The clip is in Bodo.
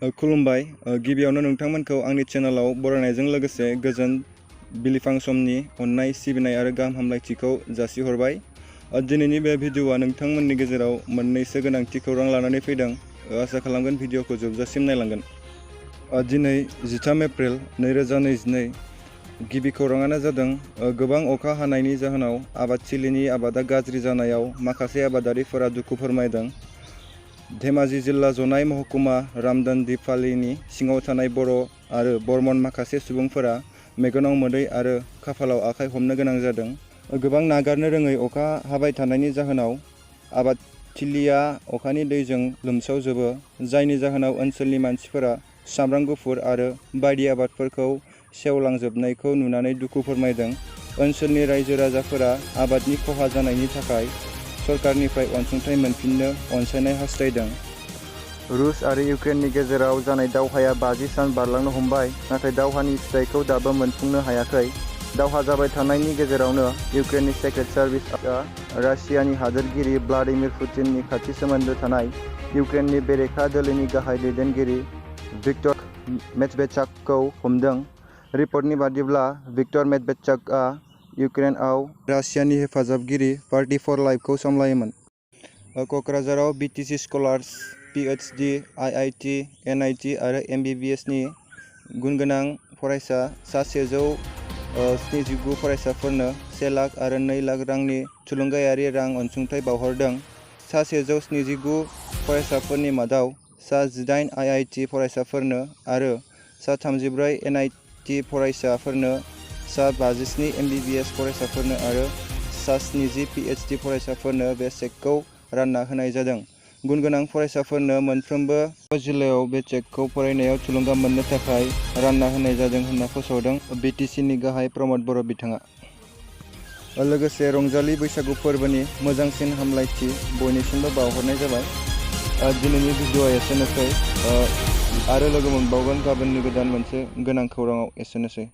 खुलुमबाय। गिबियावनो नोंथांमोनखौ आंनि चेनेलाव बरायनायजों लोगोसे गोजोन बिलिफां समनि अननाय सिबिनाय आरो गाहाम हामलायथिखौ जासिहरबाय। दिनैनि बे भिडिअ'आ नोंथांमोननि गेजेराव मोननैसो गोनांथि खौरां लानानै फैदों। आसा खालामगोन भिडिअ'खौ जोबजासिम नायलांगोन। दिनै 13 एप्रिल 2022 गिबि खौराङानो जादों गोबां अखा हानायनि जाहोनाव आबादथिलिनि आबादा गाज्रि जानायाव माखासे आबादारिफोरा दुखु फोरमायदों। धेमाजि जिल्ला जनाय महकुमा रामदानदिपालीनि सिङाव थानाय बर' आरो बर्मन माखासे सुबुंफोरा मेगनाव मोदै आरो खाफालाव आखाइ हमनो गोनां जादों। गोबां नागारनो रोङै अखा हाबाय थानायनि जाहोनाव आबादथिलिया अखानि दैजों लोमसावजोबो, जायनि जाहोनाव ओनसोलनि मानसिफोरा सामब्राम गुफुर आरो बायदि आबादफोरखौ सेवलांजोबनायखौ नुनानै दुखु फोरमायदों। ओनसोलनि रायजो राजाफोरा आबादनि खहा जानायनि थाखाय सरकारनिफ्राय अनसुंथाइ मोनफिननो अनसायनाय हास्थायदों। रुस आरो इउक्रेननि गेजेराव जानाय दावहाया 50 सान बारलांनो हमबाय, नाथाय दावहानि फिथायखौ दाबो मोनफुंनो हायाखै। दावहा जाबाय थानायनि गेजेरावनो इउक्रेननि सेक्रेट सार्भिसआ रासियानि हादोरगिरि व्लादिमिर पुतिननि खाथि सोमोन्दो थानाय इउक्रेननि बेरेखा दोलोनि गाहाय दैदेनगिरि भिक्टर मेदभेदेवखौ हमदों। रिपर्टनि बायदिब्ला भिक्टर मेदभेदेवआ इउक्रेनआव रासियानि हेफाजाबगिरि पार्टी फर लाइफखौ सामलायोमोन। क'क्राझाराव बिटिसि स्कलार्स, पिएइचडि, आइआइटि, एनआइटि आरो एमबिबिएसनि गुनगोनां फरायसा सा 179 फरायसाफोरनो 1 लाख आरो 2 लाख रांनि थुलुंगायारि रां अनसुंथाइ बावहरदों। सा 179 फरायसाफोरनि मादाव सा 18 आइआइटि फरायसाफोरनो आरो सा 34 एनआइटि फरायसाफोरनो, सा 57 एमबिबिएस फरायसाफोरनो आरो सा 70 पिएइचडि फरायसाफोरनो बे चेकखौ रानना होनाय जादों। गुनगोनां फरायसाफोरनो मोनफ्रोमबो जिल्लायाव बे चेकखौ फरायनायाव थुलुंगा मोननो थाखाय रानना होनाय जादों होनना फोसावदों बिटिसिनि गाहाय प्रमद बर' बिथाङा। लोगोसे रंजालि बैसागु फोरबोनि मोजांसिन हामलायथि बयनिसिमबो बावहरनाय जाबाय। दिनैनि भिडिअ'आ एसेनोसै। आरो लोगो मोनबावगोन गाबोननि गोदान मोनसे गोनां खौराङाव। एसेनोसै।